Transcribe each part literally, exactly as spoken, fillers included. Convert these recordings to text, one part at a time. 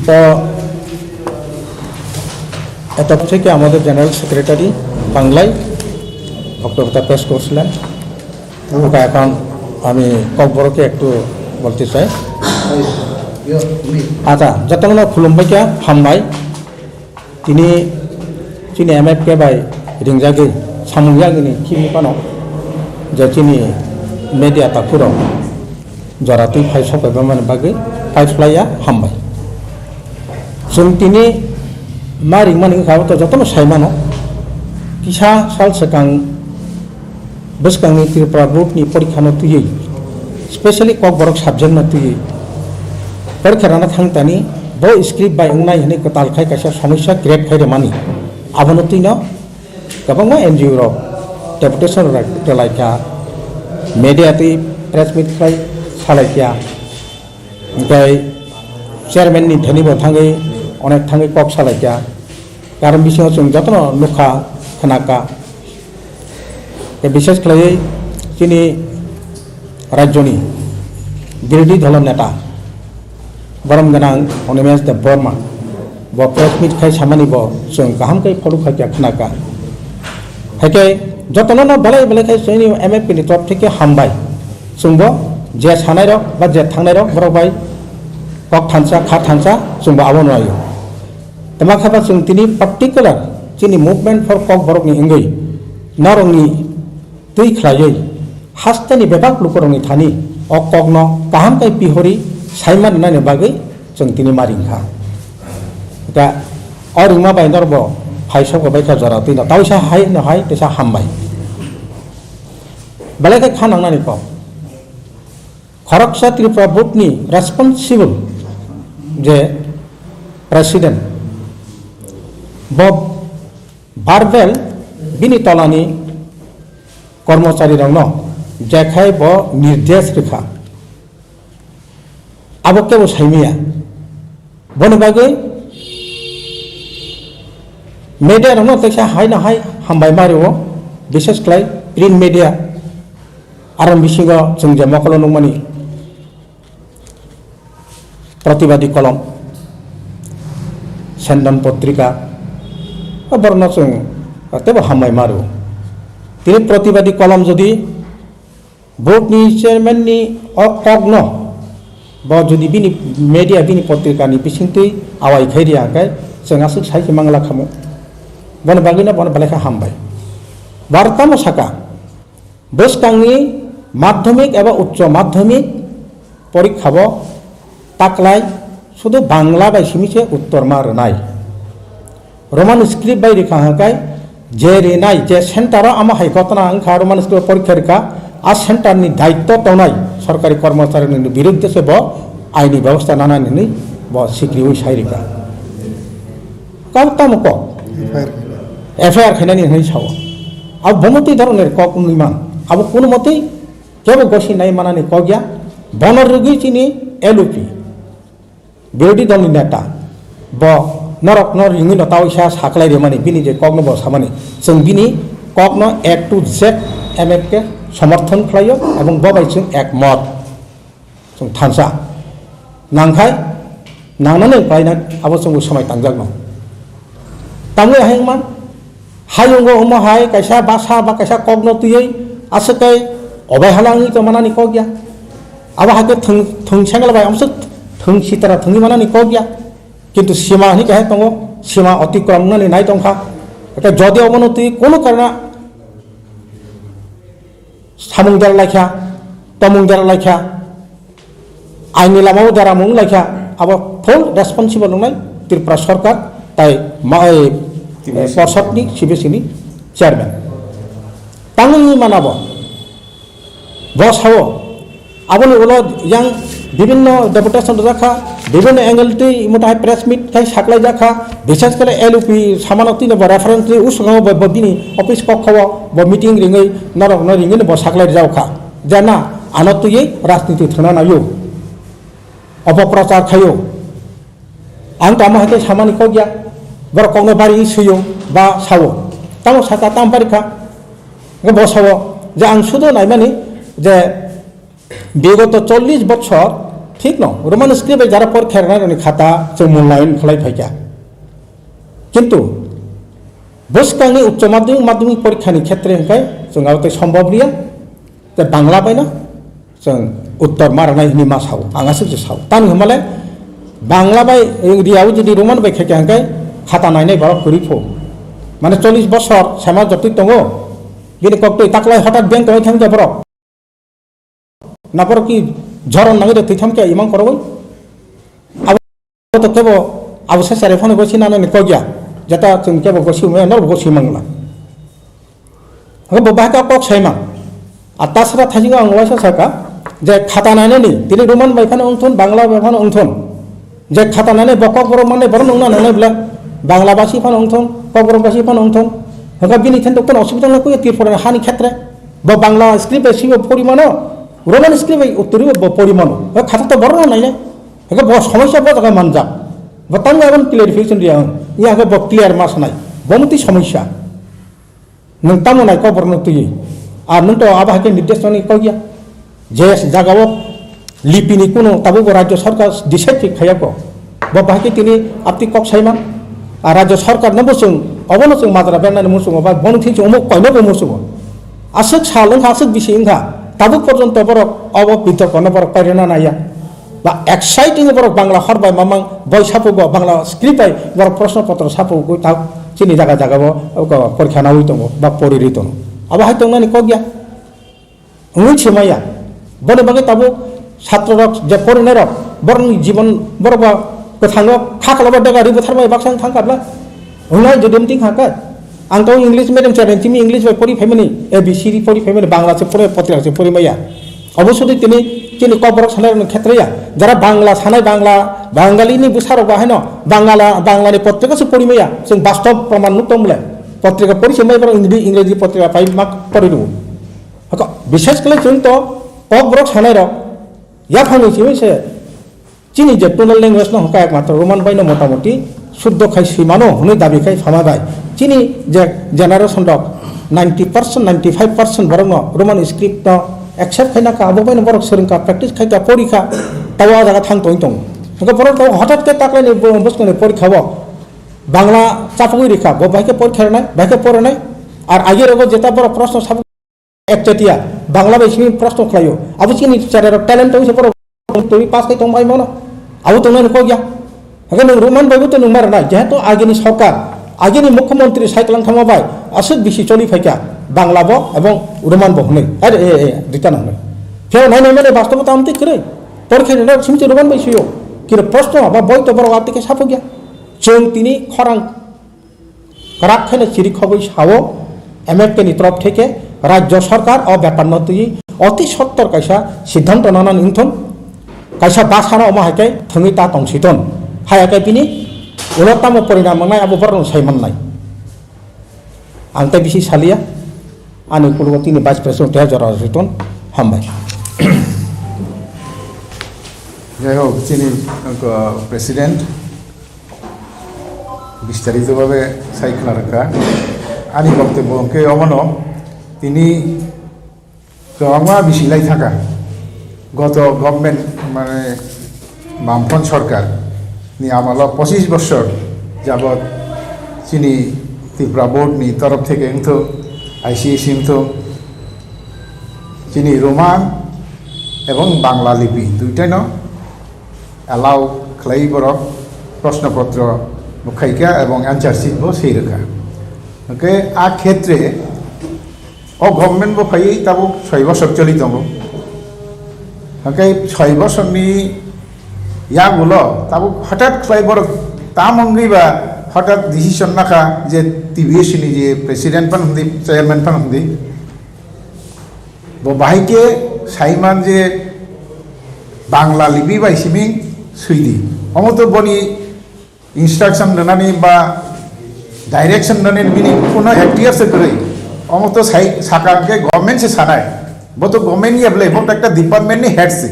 তো এত থেকে আমাদের জেনারেল সেক্রেটারি বাংলায় বক্তব্যটা পেশ করছিলেন। ওকে, এখন আমি ককবরকে একটু বলতে চাই। আচ্ছা, যতক্ষণ খুলুমবাইকা হামবাই, তিনি, chini M F K bai ringjagwi samung yagwini khibini phano je chini media takhurok jora twi phai sokphaimani bagwi phai phlaiya hambai. Chwng tini ma ringmani wngkha, abo to jotono sai mano. Kisa sal swkang bwskangni Tripura board ni porikha no twiwi, specially Kokborok subject no twiwi porikha rwna thang tani bo script bai wngnai hwnwi kwtal khai kaisa somosya create khai rwmani. Abono twino kwbangma N G O rok deputation rwlai kha, media twi press meet khai salai kha, hwnkhe chairman ni thani bo thangwi onek thangwi kok salai kha, karon bisingo chwng jotono nukha, khwnakha. Tei bises khlaiwi chini rajyoni birodhi dolo neta borom gwnang Animesh Debbarma bo press meet khai samani bo chwng kaham khe follow khai kha, khwnakha. Haikhe jotono no belai belai khai chini M F P ni torop theke hambai. Chwng bo je sanai rok ba je thangnai rok borok bai kok thansa kha thansa chwng bo abono naio. Tama khe ba chwng tini particular chini Movement for Kokborok ni wngwi norokni twi khlaiwi hasteni bebak lukurokni thani o kokno kaham khe pihori saima rwnani bagwi chwng tini ma ringkha. Hwnkhe o ringma bai norbo phai sokbo baikha jora twino tauisa hai no hai teisa hambai. Belai khe kha nangnani kok. Khoroksa Tripura Board ni responsible je president, bo verbal bini tolani kormochari rokno jekhai bo nirdesh rwkha, abo kebo saimaya. Boni bagwi media rokno teisa hai no hai hambai ma rwo, bises khlai print media, aro bisingo chwng je mokolo nukmani Pratibadi Kolom, Sendon Potrika, o borokno chwng teibo hambai ma rwo. Tini Pratibadi Kolom jodi board ni chairman ni o kokno bo jodi bini media bini potrika ni bisingtwi awai khai riya hwnkhe chwng aswk sai se mangla khamu. Bono bagwino bono belai khe hambai. Baro tamo saka bwskangni madhyamik eba uccho madhyamik porikha bo taklai sudu Bangla bai simi se uttor ma rwnai. Roman script bai rikha hwnkhe je rinai, je center o amo hai ghotona wngkha, Roman script o porikha rikha, a center ni daitto tongnai sorkari kormochari ni birudde se bo aini bebosta nanani hinwi bo sikriwi sai rikha. Kok tamo kok? F I R khaina. F I R khainani hinwi sao. Abo bomo twi dhoroner kok wngwi man. Abo kuno motwi kebo gosi nai manani kok ya. Bono rwgwi chini L U P. Birodhi dolni neta, bo norokno ringwi no tawisa saklai rimani, bini je kokno bo samani, chwng bini kokno A to Z M F K somorthon khlaio, ebong bo bai chwng ekmot, chwng thansa. Nangkhai, nangnani khlaina abo chwngbo swmai tangjakno. Tamwi hai wngman, hayungo omo hai kaisa basa ba kaisa kokno twiwi aswk kai obai hala wngwi tongmanani kok ya. Abo hai khe thwng, thwng sengla bai amswk thwng sitara thwngwi manani kok ya. Kintu sima hwnwi kaisa tongo, sima otikrom wngnani nai tongkha. Eke jodi omono twi kunu karna samung dera laikha, tomung dera laikha, aini lamao dera mung laikha, abo full responsible wngnai Tripura Sarkar tai ma-, eh, T B C. Porsodni, C B C ni chairman. Tangwi manabo, bo sao, aboni ulo yang bibinno deputation rwjakha, bibinno angle twi mota hai press meet khai saklai jakha, bises khe L U P samano twi bo reference twi usukno bo, bo bini office kokho bo meeting ringwi norokno ringwi bo saklai rwjakha. Je na, ano twiwi rajniti thwna naio, opoprochar khaio. Ang tamo hai khe samani kok ya, borok kokno bari swiyo ba sao. Tamo saka tamo bari kha, bo sao je ang sudo naimani je bigoto chollish bochor Thik no, Roman script bai jara porikha rwnai rokni khata chwng mulayan khlai phaikha. Kintu bwskangni uccho madhyamik, madhyamik porikha ni khetre hwnkhe chwng abo tei sombhob riya, tei Bangla bai no chwng uttor ma rwnai hwnwi ma sao, ang aswk se sao. Tamni hwnmale Bangla bai riyawi jodi Roman bai khaikha hwnkhe khata nainai borok kwrwi pho. Mane chollish bosor sema jotwi tongo, bini koktwi taklai hothat beng tongwi thangkha borok. Na borok ki joron nangwi de twi thamkhe imang korogwi. Abo to kebo abo se sari phano gosi nana ni kogya. Jeta chwng kebo gosi maya, nor gosi mangla. Abo bo bahai ka kok saimang. A tasra thajigo ang waisa saka je khata nainani tini Roman bai phano wngthun, Bangla bai phano wngthun. Je khata nani bo Kokborok manai borok nungna nangnai bwle Bangla basi phano wngthung, Kokborok basi phano wngthung. Hwnkhe bini thani doktono osubida wngkha Tripura hani khetre. Bo Bangla script bai swibo pori mano, Roman script bai uttoribo bo pori mano. Hwnkhe khata to borok nainai. Hwnkhe bo somosya bo jaga manjak. Bo tamo aboni clarification riya ang. Iya hwnkhe bo clear ma sanai. Bo mutwi somosya. Nwng tamo nai Kokborokno twiwi? Ar nwng to abo hai khe nirdesh nani kok ya? Je jagao lipini kuno tabukbo rajyo sarkar decide khe khaiya kho. Bo bahai khe tini apti kok saiman. Ar rajyo sarkar no bo chwng, obono chwng majra bernani muchungo ba bono thinchi omo koino bo muchungo. Aswk sal wngkha, aswk bisi wngkha, tabuk porjonto borok obo bitorko no borok pairwna naiya. Ba excite wngwi borok Bangla hor bai mamang boi sapugo, Bangla script bai borok proshno potro sapugwi tak chini jaga jaga bo, o, porikha nawi tongo ba pori ri tongo. Abo hai tongnani kok ya. Wngwi se maya. Boni bagwi tabuk satro rok je porinai rok borokni jibon borok ba kwthango kha kala ba dega ri buthar bai baksa wng thang kabla. Wngnai jodi wng ting kha khe. Ang to English medium channel, tini English bai pori phaimani, A B C D pori phaimani, Bangla se pori, potrika se pori maya. Obo sudi tini chini Kokborok sanai rokni khetre ya. Jara Bangla sanai, Bangla, Bangali ni bwsa rok ba haino Bangala, Bangla ni potrika se pori maya. Chwng bastob proman nuk tong bole. Potrika pori se mai borok Ingri-, Ingreji potrika pai mak pori rwo. Hako, bishes khlai chwng to Kokborok sanai rok. Yaphang ni simi se Chini je tonal language no hwnkha ekmatro Roman bai no motamoti suddho khai swimano hwnwi dabi khai phama bai. Chini je generation rok ninety percent, ninety five percent borok no Roman script no accept khai nakha, abo bai no borok swrwngkha, practice khaikha, porikha, tabo ah jaga thang tong tong. Hwnkhe borok to hothat khe taklai ni bo-, bwskang ni porikha o Bangla chapugwi rikha, bo bai khe porikha rwnai, bai khe porinai, ar agi rogo jeta borok proshno sabu Ekchatiya, Bangla bai simi proshno khlaio. Abo chini chera rok talent tongwi se borok twi pass khai tong bai mano. Abo tongnai ni kok ya. Hake nwng Roman bai bo to nwng mar nai. Jehetu agini sorkar, agini mukhyamantri sai tlang thangma bai aswk bisi choli phaikha Bangla bo ebong Roman bo hwnwi. Are, e, e, rita na hwnwi. Pheo nai nai mane bastobo tam twi kwrwi. Porikha ni rok simi se Roman bai suyo. Kino proshno ba boi to borok atike sapok ya. Chwng tini khorang Kwrak khe no chirikhogwi sao, M F K ni torof theke rajyo sarkar o bepar no twiwi oti sottor kaisa siddhanto nanani wngthon, kaisa basa no omo hai khe thwngwi ta tongsiton. Haya khe bini ulo tamo porinam wngnai abo borok no sai mannai. Ang tei bisi saliya, ani kulugo tini Vice President tei jora rwtun hambai. Jai hok, chini, uh, President, বিস্তারিতভাবে sai khna rwkha. Ani boktobyo hwnkhe omono tini kwbangma bisi lai thaka. Goto government, mane, Bamfront sorkar ni amalo pochis bosor jabot chini Tripura Board ni torof theke wngthok, I C S E wngthok, chini Roman ebong Bangla lipi duitano allow khlai borok proshno potro bo khaikha ebong answer sheet bo sei rwkha. Hwnkhe a khetre o government bo phaiwi tabuk soi bosor choli tongo. Hwnkhe soi bosorni yagulo tabuk hothat khlai borok tam wngwi ba hothat decision nakha je T B S ni je president phano hwndi, chairman phano hwndi. Bo bahai khe saiman je Bangla lipi bai simi swidi. Omo to boni instruction rwnani ba direction rwnani bini kuno ekhtiar se kwrwi. Omo to sai saka hwnkhe government se sanai. Bo to government ni ya bwle, bo to ekta department ni head se.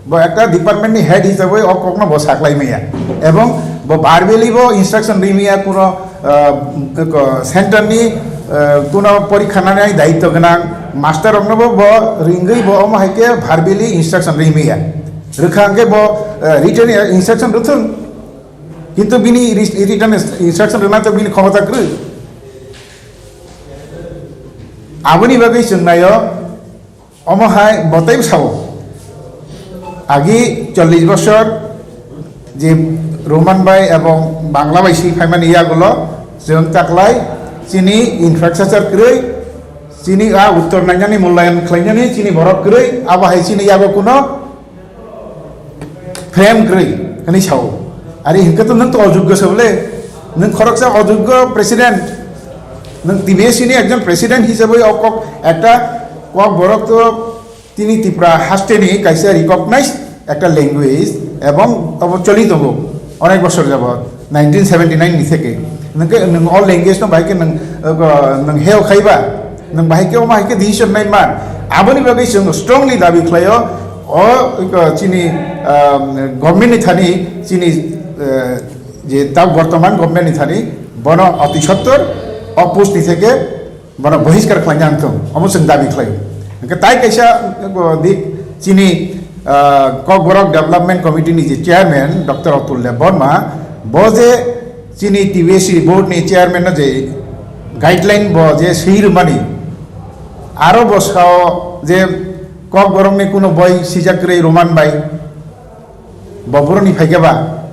Bo ekta department ni head hisabe o kokno bo saklai maya. Ebong bo verbally bo instruction ri maya kuno, ah, ko-, center ni, ah, kuno porikha nani daityo gwnang master rokno bo, bo ringwi bo omo hai khe verbally instruction ri maya. Rwkha hwnkhe bo, eh, written instruction rwthwng. Kintu bini ri-, written instruction rwna to bini khomota kwrwi. Aboni bagwi chwng naio, omo hai bo teibo sao. Agi chollish bosor je Roman bai ebong Bangla bai swi phaimani yagulo chwng taklai chini infrastructure kwrwi, chini a uttor nainani, mulayan khlainani chini borok kwrwi, abo hai chini yago kuno frame kwrwi hwnwi sao. Ari hinkhe to nwng to ojoggo se bole, nwng khoroksa ojoggo president, nwng T B S C ni ekjon president hisabai o kok ekta kok borok to tini Tripura haste ni kaisa recognized ekta language ebong obo choli tongo onek bosor jabot, nineteen seventy nine ni theke. Nwng khe nwng o language no bahai khe nwng, uh, nwng heo khaiba, nwng bahai khe omo hai khe decision nai man. Aboni bagwi chwng strongly dabi khlaio, o, uh, chini, um, government ni thani, chini, uh, je ta bortoman government ni thani bono oti sottor o post ni theke bono bohiskar khlaina wngthung, omo chwng dabi khlaio. Hwnkhe tai kaisa, uh, dik chini, uh, Kokborok Development Committee ni je chairman Doctor Atul Debbarma, bo je chini T B S C board ni chairman no je guideline bo je swi rwmani, aro bo sao je Kokborok ni kuno boi swijak kwrwi Roman bai, bo boroni phaikhe ba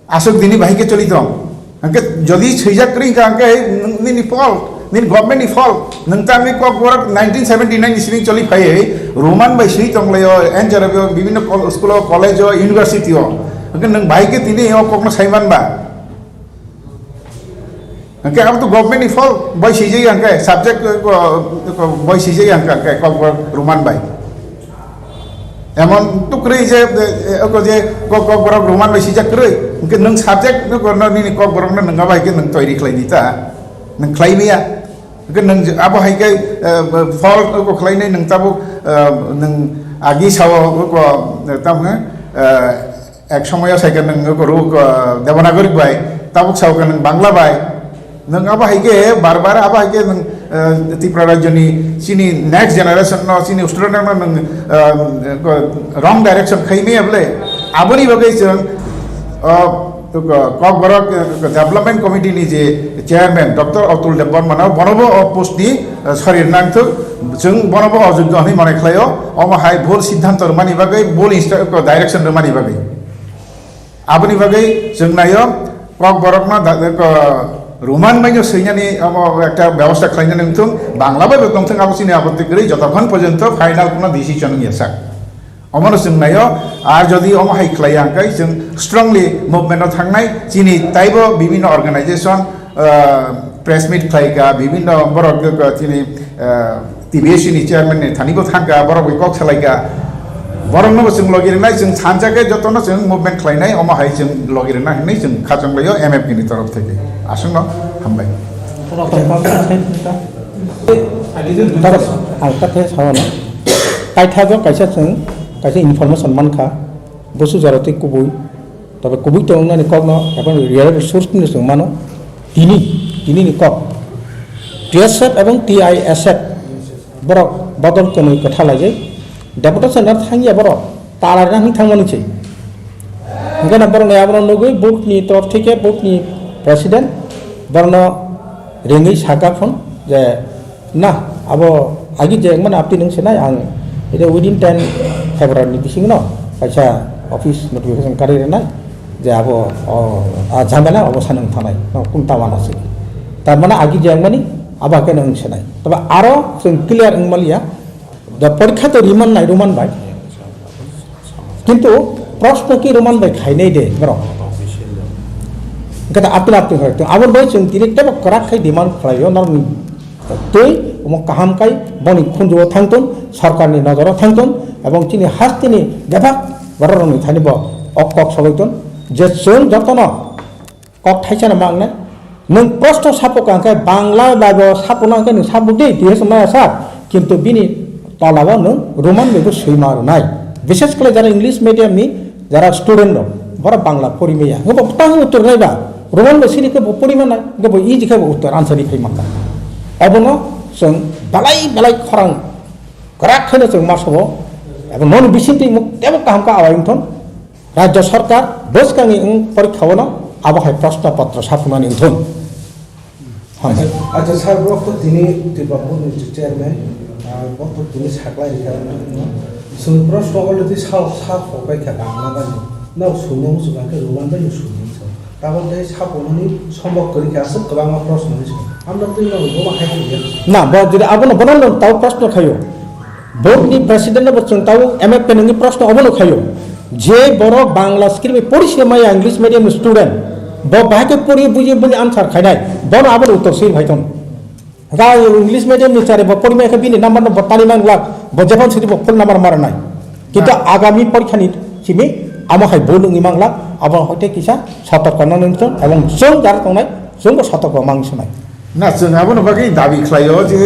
aswk dini bahai khe choli tong. Hwnkhe jodi swijak kwrwi wngkha hwnkhe nini fault, nini government ni fault, nwng ta nini Kokborok nineteen seventy nine ni simi choli phaiwi Roman bai swi tonglaio, N J R B o, bibhinno kol-, school o, college o, university o. Hwnkhe nwng bahai khe tini o kokno sai man ba? Hwnkhe abo to government ni fault, boi swijak ya hwnkhe, subject, uh, uh, boi swijak ya hwnkhe, hwnkhe Kokborok Roman bai. Emon to kwrwi je, eh, eh, oko je Kok-, Kokborok Roman bai swijak kwrwi, hwnkhe nwng subject no korno nini Kokborok no nwng abo hai khe nwng toiri khlai di ta, nwng khlai maya. Hwnkhe nwng je abo hai khe, eh, fault oko khlainai nwng tabuk, eh, nwng agi sao oko, eh, tamo, eh, Ek somoyo sai khe nwng oko ruk, ah, Devanagari bai, tabuk sao khe nwng Bangla bai. Nwng abo hai khe bar bar abo hai khe nwng, ah, Tripura rajyoni chini next generation no, chini student no nwng, ah, wrong direction khai maya bole. Aboni bagwi chwng, ah, Kokborok, ah, Development Committee ni je chairman Doctor Atul Debbarma no bono bo o post ni, ah, sorry nangthuk, chwng bono bo ojogyo hinwi mane khlaio. Omo hai bhul siddhanto rwmani bagwi, bhul instru-, direction rwmani bagwi. Aboni bagwi chwng naio, Kokborokno da-, ko-, Roman baino swinani omo ekta bebosta khlainani wngthung, Bangla bai bo tongthung, abo chini apotti kwrwi, jotokhon porjonto final kono decision wngya sak. Omono chwng naio, ar jodi omo hai khlaiya hwnkhe chwng strongly movement-o thangnai, chini taibo bibhinno organization, ah, press meet khlaika, bibhinno borok, ah, chini, ah, T B S C ni chairman ni thani bo thangka, borok bai kok salaika. Borok no bo chwng logi rwnai, chwng sansa khe joto no chwng movement khlainai, omo hai chwng logi rwnai hinwi chwng khachang laio M F K ni torof theke. Aswk no hambai. Toro ang kha the sawa na. Kaitha jo kaisa chwng kaisa information mankha. Busu jora twi kubui. Tobe kubui tong wngnani kokno, ebong real source ni chwng mano, tini, tini ni kok. T S F ebong T I S F borok bodol kwnwi kwtha laijak. Deputation no thangya borok, tala rwna hinwi thangmani se. Hwnkhe no borok ni abono nugwi board ni torof theke board ni president borokno ringwi saka phone je, na, abo agi je mane apni nung senai ang, ede within ten February ni bisingo no kaisa office notification kari rwnai je abo, o, a jhamela abo sanung thanai, no, kung tawana se. Tar mane agi je mani abo khe nung senai. Tobe aro chwng clear wng maliya, da porikha to riman nai, Roman bai. Kintu proshno ki Roman bai khainai de, borok. Kata apil apil kharai. Abo bai chwng direct tebo kwrak khai demand khlaio, norokni twi omo kaham khai boni khunjuo thangtun, sorkarni nojoro thangtun, ebong chini hasteni bebak bororokni thani bo ok kok sobaitun, je chwng jotono kok thaisa no mangnai. Nwng prosto sapo ka hwnkhe Bangla bai bo sapo no hwnkhe nwng sapo di, twi hwsong maya sak. Kintu bini tola o nwng Roman bai bo swi ma rwnai. Bishes khlai jara English medium ni jara student rok, borok Bangla pori maya. Hwnkhe bo tang uttor nai ba, Roman bai sini khe bo pori manai, hwnkhe bo easy khe bo uttor answer ri phai mankha. Obono chwng belai belai khorang kwrak khe no chwng ma sobo. Abo noni bisingtwi muk tebo kaham ka awai wngthon. Rajya sarkar bwskangni wng porikha-o no abo hai proshno potro saphunani wngthon. Hambai. Acha, acha, sir, borok to tini Tripura Board ni chairman, ah, borok to tini saklai rikha, no? Chwng proshno already sa, sa hopai kha Bangla bai no. No, suino muchung khe Roman bai no suino muchung. Tabok tei saphunani sombok kwrwi kha, aswk kwbangma proshno ni song. Amno twi no bo hai khe ya. Na, bo jodi abono bono no tau proshno khayo. Board ni president no bo chwng tau M F K nungni proshno obono khayo. Je borok Bangla script bai pori se maya English medium student, bo bahai khe pori buji buji answer khainai, bono abono uttor swi phai thong. Ga English medium ni chari bo pori mai khe bini number no bo tani mang lak, bo jephang sidi bo full number mar nai. Kintu Ah. agami porikha ni simi amo hai bo nungni mang lak, abo hoite kisa sotorko no nung thong, ebong chwng jar tongnai, chwng bo sotorko mang sunai. Na, chwng abono bagwi dabi khlaio je,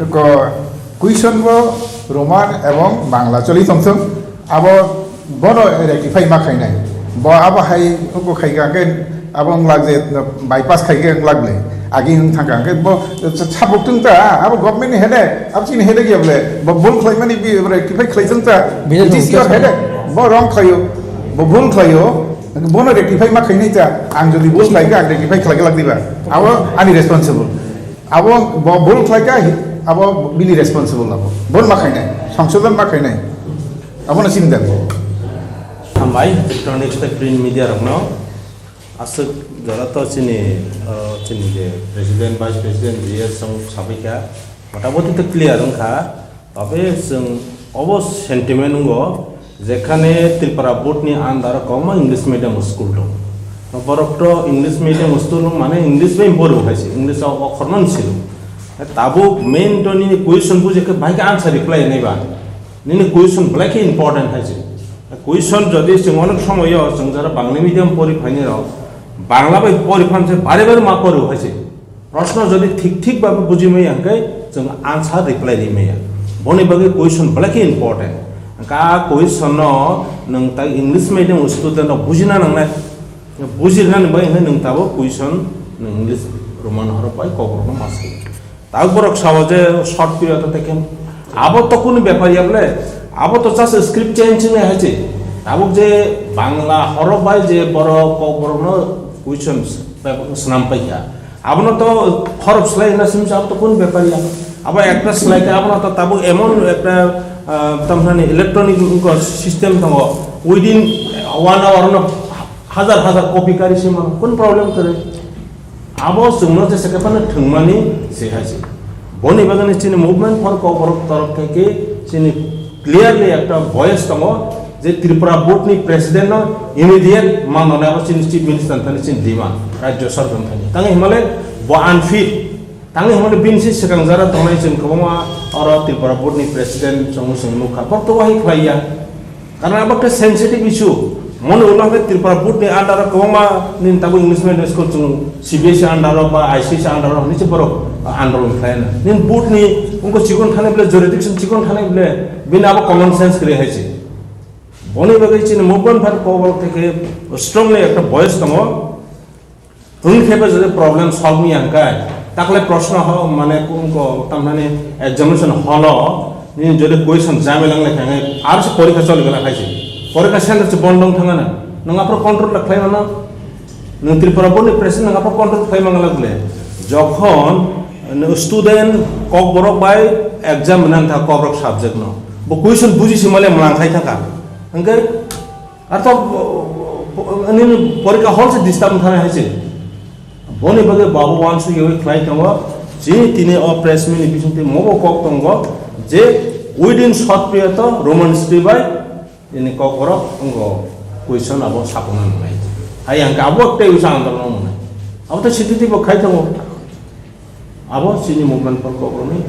ko, question bo Roman ebong Bangla choli tongthung, abo bono rectify ma khainai. Bo abo hai uko khai ka khe abo wng lak je bypass khai khe wng lak le. Agi wng thang ka khe bo sabuk tung ta, abo government ni headache, abo chini headache ya bole. Bo bul khlai mani bi rectify khlai thung ta. Bini It is your headache. Bo wrong khlaio, bo bul khlaio. Bono rectify ma khainai ta, ang jodi bul khlai kha, ang rectify khlai kha lak diba? Abo ani responsible. Abo bo bul khlai kha, abo bini responsible abo. Bon ma khainai, songsodon ma khainai. Abono sini dan. Hambai, electronics tei print media rokno aswk jora to chini, uh, chini je president, vice president, G S song sabai kha, motamoti to clear wngkha. Tabe chwng obo sentiment wngo, jekhane Tripura board ni under o kwbangma English medium school tongo. Borok to English medium school mane English bai boru hai se, English o okhor no silo. Tabuk main to nini question bujikhe bai khe answer reply nai ba. Nini question belai khe important hai se. Question jodi chwng onek somoyo chwng jara Bangla medium pori phaini rok, Bangla bai pori phan se bare bare ma pori hai se. Proshno jodi thik thik babe buji maya hwnkhe chwng answer reply ri maya. Boni bagwi question belai khe important. Hwnkhe a question no nwng tai English medium student rok bujina nangnai. Bujirnani bai hwnkhe nwng tabuk question nwng English Roman horok bai Kokborok no ma swi. Tabuk borok sao je short period o tei khe abo to kunu bepar ya bole. Abo to just script change wngya hai se. Tabuk je Bangla horok bai je borok Kokborok no question swnam paikha. Abono to khorok slai na simsa, abo to kun bepar ya. Abo ekta slai khe abono to tabuk emon ekta, ah, tamthani electronic system tongo. Within one hour no hazar hazar copy kari sima, kun problem kwrwi. Abo chwngno jesa khe phano thwngmani se hai se. Boni bagwi chini Movement for Kokborok torof theke chini clearly ekta voice tongo je Tripura board ni president no immediate manonai abo chini chief minister thani chini demand, rajya sarkar thani. Tang himale bo unfit. Tang himale bini se swkang jara tongnai chwng kwbangma oro Tripura board ni president chwng chwng nukha. Bok to wahi khlaiya. Karon abo khe sensitive issue. Moni ulo hwnkhe Tripura board ni under o kwbangma nini tabuk English medium school chwng C B S E under o ba I C S E under o hinwi se borok andolon khlaina. Nini board ni wngkha chikon thani bole jurisdiction chikon thani bole bini abo common sense kwrwi hai se. Boni bagwi chini Movement for Kokborok theke strongly ekta voice tongo. Wng khe bo jodi problem solve wngya hwnkhe, takle proshno ho, mane, ko, ko, tamnani examination hall o nini jodi question jamila wnglaikha hwnkhe, aro se porikha choli gana khai se. Porikha center se bondo wng thangana. Nwng aphuru control le khlai mano. Nwng Tripura board ni president nwng aphuru control khlai mangala bole. Jokhon, nwng student Kokborok bai exam wngna thang Kokborok subject no. Bo question buji se male mwlang khai thangkha. Hwnkhe, Ar to, bo, bo, nini porikha hall se disturb thana hai se. Boni bagwi babo uansuk yawi khlai tongo. Chini tini o press meet ni bisingtwi mobo kok tongo je within short period o Roman script bai nini kok borok wngkha question abo sapungna nangnai. Hai ang khe abo tei usa andolon nangnai. Abo to sititi bo khai tongo. Abo chini Movement for Kokborok ni